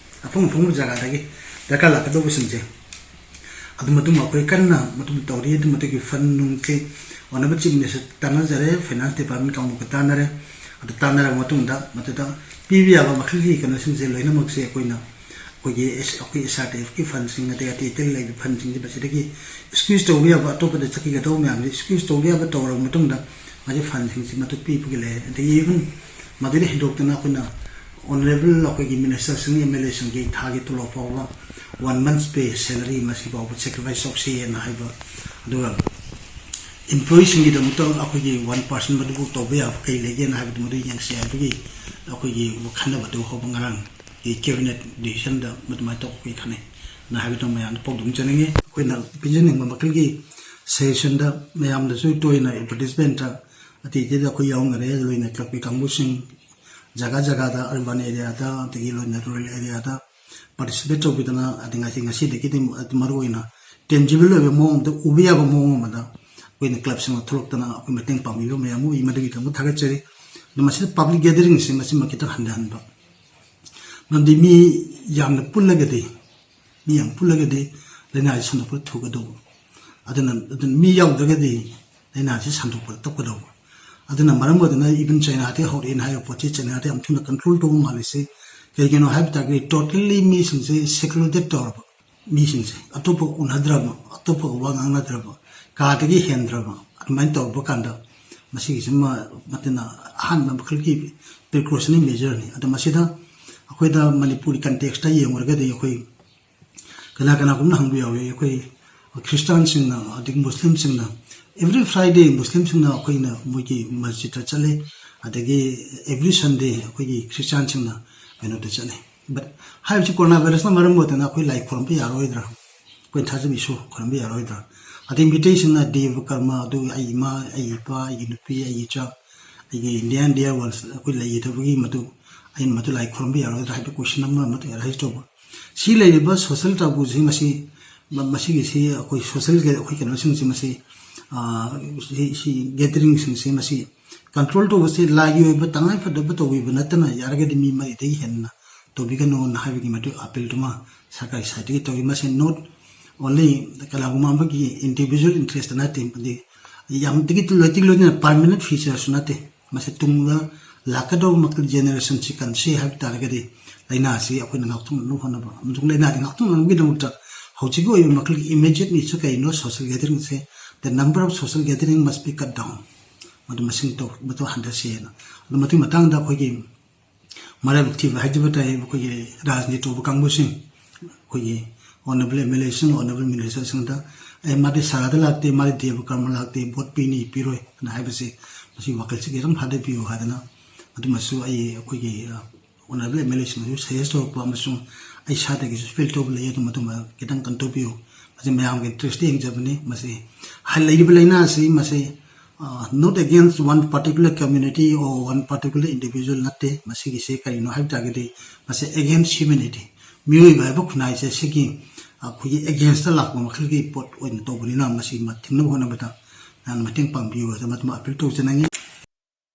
ꯑꯐꯪ ꯑꯐꯪꯕ ꯖꯒꯥꯗꯒꯤ ꯗꯔꯀꯥꯔ ꯂꯥꯛꯀꯗꯧꯕꯁꯤꯡꯁꯦ꯫ ꯑꯗꯨ ꯃꯇꯨꯡ ꯑꯩꯈꯣꯏ ꯀꯟꯅ ꯃꯗꯨ ꯇꯧꯔꯤ꯫ ꯑꯗꯨ ꯃꯗꯨꯒꯤ fund ꯅꯨꯡꯁꯤ Honourable Chief Minister ꯇꯥꯟꯅꯖꯔꯦ, finance department ꯀꯥꯡꯕꯨꯒ ꯇꯥꯟꯅꯔꯦ꯫ ꯑꯗꯨ ꯇꯥꯟꯅꯔꯕ ꯃꯇꯨꯡꯗ ꯃꯗꯨꯗ ꯄꯤꯕ ꯌꯥꯕ ꯃꯈꯜꯒꯤ ꯀꯩꯅꯣꯁꯤꯡꯁꯦ ꯂꯣꯏꯅꯃꯛꯁꯦ ꯑꯩꯈꯣꯏꯅ, ꯑꯩꯈꯣꯏꯒꯤ ꯑꯦꯁ-, ꯑꯩꯈꯣꯏ S R D F ꯀꯤ fundꯁꯤꯡ, ꯑꯗꯩ ꯑꯇꯩ ꯑꯇꯩ ꯂꯩꯕ fundꯁꯤꯡꯁꯦ ꯃꯁꯤꯗꯒꯤ squeeze ꯇꯧꯕ ꯌꯥꯕ, ꯑꯇꯣꯞꯄꯗ ꯆꯠꯈꯤꯒꯗꯧꯕ ꯃꯌꯥꯝꯁꯦ squeeze ꯇꯧꯕ ꯌꯥꯕ ꯇꯧꯔꯕ ꯃꯇꯨꯡꯗ ꯃꯥꯒꯤ fundꯁꯤꯡꯁꯤ ꯃꯗꯨ ꯄꯤꯕꯒꯤ ꯂꯩꯔꯦ꯫ ꯑꯗꯒꯤ even ꯃꯗꯨꯗ ꯍꯦꯟꯗꯣꯛꯇꯅ ꯑꯩꯈꯣꯏꯅ Honourable ꯑꯩꯈꯣꯏꯒꯤ ministerꯁꯤꯡ, M L Aꯁꯤꯡꯒꯤ ꯊꯥꯒꯤ ꯇꯣꯂꯣꯞ ꯐꯥꯎꯕ, one month's pay salary ꯃꯁꯤ ꯐꯥꯎꯕ sacrifice ꯇꯧꯁꯦꯅ ꯍꯥꯏꯕ, ꯑꯗꯨꯒ employeeꯁꯤꯡꯒꯤꯗꯃꯛꯇ ꯑꯩꯈꯣꯏꯒꯤ one percent ꯃꯗꯨꯕꯨ ꯇꯧꯕ ꯌꯥꯕ ꯀꯔꯤ ꯂꯩꯒꯦꯅ ꯍꯥꯏꯕꯗꯨ ꯃꯗꯨ ꯌꯦꯡꯁꯤ ꯍꯥꯏꯕꯒꯤ ꯑꯩꯈꯣꯏꯒꯤ ꯈꯟꯅꯕꯗꯨ ꯍꯧꯕ ꯉꯔꯥꯡ ꯀꯦꯕꯤꯅꯦꯠ ꯗꯤꯁꯤꯖꯟꯗ ꯑꯗꯨꯃꯥꯏꯅ ꯇꯧꯕꯒꯤ ꯈꯟꯅꯩ ꯅ ꯍꯥꯏꯕꯗꯣ ꯃꯌꯥꯝꯗ ꯐꯣꯡꯗꯣꯛꯆꯅꯤꯡꯉꯤ꯫ ꯑꯩꯈꯣꯏꯅ ꯄꯤꯖꯅꯤꯡꯕ ꯃꯈꯜꯒꯤ ꯁꯖꯦꯁꯟꯗ ꯃꯌꯥꯝꯗꯁꯨ ꯇꯣꯏꯅ ꯑꯦꯗꯚꯔꯇꯤꯁꯃꯦꯟꯇ ꯑꯇꯩ ꯑꯇꯩꯗ ꯑꯩꯈꯣꯏ ꯌꯥꯎꯅꯔꯦ, ꯂꯣꯏꯅ ꯀ꯭ꯂꯕꯀꯤ ꯀꯥꯡꯕꯨꯁꯤꯡ ꯖꯒꯥ ꯖꯒꯥꯗ, ꯑꯔꯕꯟ ꯑꯦꯔꯤꯌꯥꯗ, ꯑꯗꯒꯤ ꯂꯣꯏꯅ ꯔꯨꯔꯦꯜ ꯑꯦꯔꯤꯌꯥꯗ ꯄꯥꯔꯇꯤꯁꯤꯄꯦꯠ ꯇꯧꯕꯤꯗꯅ, ꯑꯗꯩ ꯉꯁꯤ, ꯉꯁꯤꯗꯒꯤꯗꯤ ꯃꯔꯨ ꯑꯣꯏꯅ ꯇꯦꯟꯖꯤꯕꯜ ꯑꯣꯏꯕ ꯃꯑꯣꯡꯗ ꯎꯕ ꯌꯥꯕ ꯃꯑꯣꯡ ꯑꯃꯗ ꯑꯩꯈꯣꯏꯅ ꯀ꯭ꯂꯕꯁꯤꯡꯅ ꯊꯣꯛꯂꯛꯇꯅ ꯑꯩꯈꯣꯏ ꯃꯇꯦꯡ ꯄꯥꯡꯕꯤꯕ ꯃꯌꯥꯝ ꯎꯏ, ꯃꯗꯨꯒꯤꯗꯃꯛ ꯊꯥꯒꯠꯆꯔꯤ꯫ ꯑꯗꯣ ꯃꯁꯤꯗ ꯄꯕ꯭ꯂꯤꯛ ꯒꯦꯗꯔꯤꯡꯁꯦ ꯃꯁꯤꯃ ꯈꯤꯇꯪ ꯍꯟꯊꯍꯟꯕ, ꯃꯔꯝꯗꯤ ꯃꯤ ꯌꯥꯝꯅ ꯄꯨꯜꯂꯒꯗꯤ, ꯃꯤ ꯌꯥꯝ ꯄꯨꯜꯂꯒꯗꯤ ꯂꯥꯏꯅꯥꯁꯤ ꯁꯟꯗꯣꯛꯄ ꯊꯨꯒꯗꯧꯕ, ꯑꯗꯨꯅ, ꯑꯗꯨꯅ ꯃꯤ ꯌꯥꯎꯗ꯭ꯔꯒꯗꯤ ꯂꯥꯏꯅꯥꯁꯤ ꯁꯟꯗꯣꯛꯄ ꯇꯞꯀꯗꯧꯕ꯫ ꯑꯗꯨꯅ ꯃꯔꯝ ꯑꯣꯏꯗꯅ even ꯆꯩꯅꯥꯗꯒꯤ ꯍꯧꯔꯛꯑꯦꯅ ꯍꯥꯏꯕ ꯄꯣꯠꯁꯤ ꯆꯩꯅꯥꯗ ꯌꯥꯝ ꯊꯨꯅ ꯀꯟꯇ꯭ꯔꯣꯜ ꯇꯧꯕ ꯃꯥꯜꯂꯤꯁꯤ ꯀꯩꯒꯤꯅꯣ ꯍꯥꯏꯕ ꯇꯥꯔꯒꯗꯤ totally ꯃꯤꯁꯤꯡꯁꯦ secluded ꯇꯧꯔꯕ, ꯃꯤꯁꯤꯡꯁꯦ ꯑꯇꯣꯞꯄ ꯎꯅꯗ꯭ꯔꯕ, ꯑꯇꯣꯞꯄꯒ ꯋꯥ ꯉꯥꯡꯅꯗ꯭ꯔꯕ, ꯀꯥꯗꯒꯤ ꯍꯦꯟꯗ꯭ꯔꯕ, ꯑꯗꯨꯃꯥꯏꯅ ꯇꯧꯔꯛꯄ ꯀꯥꯟꯗ ꯃꯁꯤꯒꯤꯁꯤꯃ ꯃꯇꯝꯅ ꯑꯍꯥꯟꯕ ꯃꯈꯜꯒꯤ precautionary measureꯅꯤ꯫ ꯑꯗꯣ ꯃꯁꯤꯗ ꯑꯩꯈꯣꯏꯗ ꯃꯅꯤꯄꯨꯔꯒꯤ contextꯇ ꯌꯦꯡꯉꯨꯔꯒꯗꯤ ꯑꯩꯈꯣꯏ ꯀꯅꯥ ꯀꯅꯥꯒꯨꯝꯅ ꯍꯪꯕ ꯌꯥꯎꯏ, ꯑꯩꯈꯣꯏ ꯈ꯭ꯔꯤꯁꯇꯥꯟꯁꯤꯡꯅ ꯑꯗꯒꯤ ꯃꯨꯁꯂꯤꯝꯁꯤꯡꯅ every Friday ꯃꯨꯁꯂꯤꯝꯁꯤꯡꯅ ꯑꯩꯈꯣꯏꯅ ꯃꯣꯏꯒꯤ ꯃꯁꯖꯤꯠꯇ ꯆꯠꯂꯤ, ꯑꯗꯒꯤ every Sunday ꯑꯩꯈꯣꯏꯒꯤ ꯈ꯭ꯔꯤꯁꯇꯥꯟꯁꯤꯡꯅ ꯀꯩꯅꯣꯗ ꯆꯠꯂꯤ꯫ But ꯍꯥꯏꯔꯤꯕꯁꯤ ꯀꯣꯔꯣꯅꯥ ꯚꯥꯏꯔꯁꯅ ꯃꯔꯝ ꯑꯣꯏꯗꯅ ꯑꯩꯈꯣꯏ ꯂꯥꯏ ꯈꯨꯔꯨꯝꯕ ꯌꯥꯔꯣꯏꯗ꯭ꯔꯥ? ꯑꯩꯈꯣꯏꯅ ꯊꯥꯖꯕ ꯏꯁꯣꯔ ꯈꯨꯔꯨꯝꯕ ꯌꯥꯔꯣꯏꯗ꯭ꯔꯥ? ꯑꯗꯩ ꯃꯤꯇꯩꯁꯤꯡꯅ ꯗꯦꯕ ꯀꯔꯃ, ꯑꯗꯨ ꯑꯩ ꯏꯃꯥ, ꯑꯩ ꯏꯄꯥ, ꯑꯩꯒꯤ ꯅꯨꯄꯤ, ꯑꯩꯒꯤ ꯏꯆꯥ, ꯑꯩꯒꯤ Indian dear ones ꯑꯩꯈꯣꯏ ꯂꯩꯒꯗꯕꯒꯤ ꯃꯗꯨ ꯑꯩꯅ ꯃꯗꯨ ꯂꯥꯏ ꯈꯨꯔꯨꯝꯕ ꯌꯥꯔꯣꯏꯗ꯭ꯔꯥ ꯍꯥꯏꯕ question ꯑꯃ ꯃꯗꯨ arise ꯇꯧꯕ꯫ ꯁꯤ ꯂꯩꯔꯤꯕ social tabooꯁꯤ ꯃꯁꯤ, ꯃ-, ꯃꯁꯤꯒꯤꯁꯤ ꯑꯩꯈꯣꯏ socialꯒꯤ ꯑꯩꯈꯣꯏ ꯀꯩꯅꯣꯁꯤꯡꯁꯤ ꯃꯁꯤ, ꯑ, ꯁꯤ, ꯁꯤ gatheringꯁꯤꯡꯁꯤ ꯃꯁꯤ control ꯇꯧꯕꯁꯤ ꯂꯥꯏꯒꯤ ꯑꯣꯏꯕ ꯇꯉꯥꯏ ꯐꯗꯕ ꯇꯧꯕꯤꯕ ꯅꯠꯇꯅ ꯌꯥꯔꯒꯗꯤ ꯃꯤ ꯃꯔꯤꯗꯒꯤ ꯍꯦꯟꯅ ꯇꯧꯕꯤꯒꯅꯨꯅ ꯍꯥꯏꯕꯒꯤ ꯃꯗꯨ appealꯗꯨꯃ ꯁꯔꯀꯥꯔꯒꯤ sideꯇꯒꯤ ꯇꯧꯏ꯫ ꯃꯁꯤ not only ꯀꯅꯥꯒꯨꯝꯕ ꯑꯃꯒꯤ individual interest ꯅꯠꯇꯦ, ꯃꯗꯤ ꯌꯥꯝ ꯇꯤꯀꯦꯠ ꯂꯣꯏ-, ꯇꯤꯀꯦꯠ ꯂꯣꯏꯅꯅ permanent featureꯁꯨ ꯅꯠꯇꯦ꯫ ꯃꯁꯤ ꯇꯨꯡꯗ ꯂꯥꯛꯀꯗꯧꯕ ꯃꯈꯜ generationꯁꯤ ꯀꯟꯁꯤ ꯍꯥꯏꯕ ꯇꯥꯔꯒꯗꯤ ꯂꯥꯏꯅꯥꯁꯤ ꯑꯩꯈꯣꯏꯅ ꯉꯥꯛꯊꯣꯛꯅꯕ ꯍꯣꯠꯅꯕ ꯑꯃꯁꯨꯡ ꯂꯥꯏꯅꯥꯁꯤ ꯉꯥꯛꯊꯣꯛꯅꯕꯒꯤꯗꯃꯛꯇ ꯍꯧꯖꯤꯛꯀꯤ ꯑꯣꯏꯕ ꯃꯈꯜꯒꯤ immediate needꯁꯤ ꯀꯩꯅꯣ? Social gatheringꯁꯦ, the number of social gathering must be cut down꯫ ꯃꯗꯨ ꯃꯁꯤꯡ ꯇꯧ-, ꯃꯗꯨ ꯍꯟꯊꯁꯦꯅ꯫ ꯑꯗꯨ ꯃꯗꯨꯒꯤ ꯃꯇꯥꯡꯗ ꯑꯩꯈꯣꯏꯒꯤ ꯃꯔꯥꯏꯕꯛ ꯊꯤꯕ ꯍꯥꯏꯖꯕ ꯇꯥꯏ, ꯑꯩꯈꯣꯏꯒꯤ ꯔꯥꯖꯅꯤꯇꯤ ꯇꯧꯕ ꯀꯥꯡꯕꯨꯁꯤꯡ, ꯑꯩꯈꯣꯏꯒꯤ honourable MLAꯁꯤꯡ, honourable ministerꯁꯤꯡꯗ, "ꯑꯦ, ꯃꯥꯗꯤ ꯁꯔꯥꯗ ꯂꯥꯛꯇꯦ, ꯃꯥꯗꯤ ꯗꯦꯕ ꯀꯔꯃ ꯂꯥꯛꯇꯦ, vote ꯄꯤꯅꯤ, ꯄꯤꯔꯣꯏ" ꯑꯅ ꯍꯥꯏꯕꯁꯤ, ꯃꯁꯤ ꯋꯥꯈꯜꯁꯤ ꯈꯤꯇꯪ ꯐꯥꯗꯕꯤꯌꯨ ꯍꯥꯏꯗꯅ, ꯑꯗꯨꯃꯁꯨ ꯑꯩ ꯑꯩꯈꯣꯏꯒꯤ, ꯑ, Honorable M L A ꯁꯤꯡꯅꯁꯨ suggest ꯇꯧꯔꯛꯄ ꯑꯃꯁꯨꯡ ꯑꯩ ꯏꯁꯥꯗꯒꯤꯁꯨ feel ꯇꯧꯕ ꯂꯩ, ꯑꯗꯨ ꯃꯗꯨꯃ ꯈꯤꯇꯪ ꯀꯩꯅꯣ ꯇꯧꯕꯤꯌꯨ꯫ ꯃꯁꯤ ꯃꯌꯥꯝꯒꯤ interest ꯇ ꯌꯦꯡꯖꯕꯅꯤ꯫ ꯃꯁꯤ ꯍꯥꯏ-, ꯂꯩꯔꯤꯕ ꯂꯥꯏꯅꯥ ꯑꯁꯤ ꯃꯁꯤ, ꯑ, not against one particular community or one particular individual ꯅꯠꯇꯦ꯫ ꯃꯁꯤꯒꯤꯁꯤ ꯀꯔꯤꯅꯣ ꯍꯥꯏꯕ ꯇꯥꯔꯒꯗꯤ ꯃꯁꯤ against humanity, ꯃꯤꯑꯣꯏꯕ ꯍꯥꯏꯕ ꯈꯨꯟꯅꯥꯏꯁꯦ ꯁꯤꯒꯤ ꯑꯩꯈꯣꯏꯒꯤ against ꯇ ꯂꯥꯛꯄ ꯃꯈꯜꯒꯤ ꯄꯣꯠ ꯑꯣꯏꯅ ꯇꯧꯕꯅꯤꯅ ꯃꯁꯤ ꯃ-, ꯊꯤꯡꯅꯕ ꯍꯣꯠꯅꯕꯗ ꯅꯍꯥꯛꯅ ꯃꯇꯦꯡ ꯄꯥꯡꯕꯤꯌꯨ ꯍꯥꯏꯗꯅ ꯃꯗꯨꯃ appeal ꯇꯧꯖꯅꯤꯡꯉꯤ꯫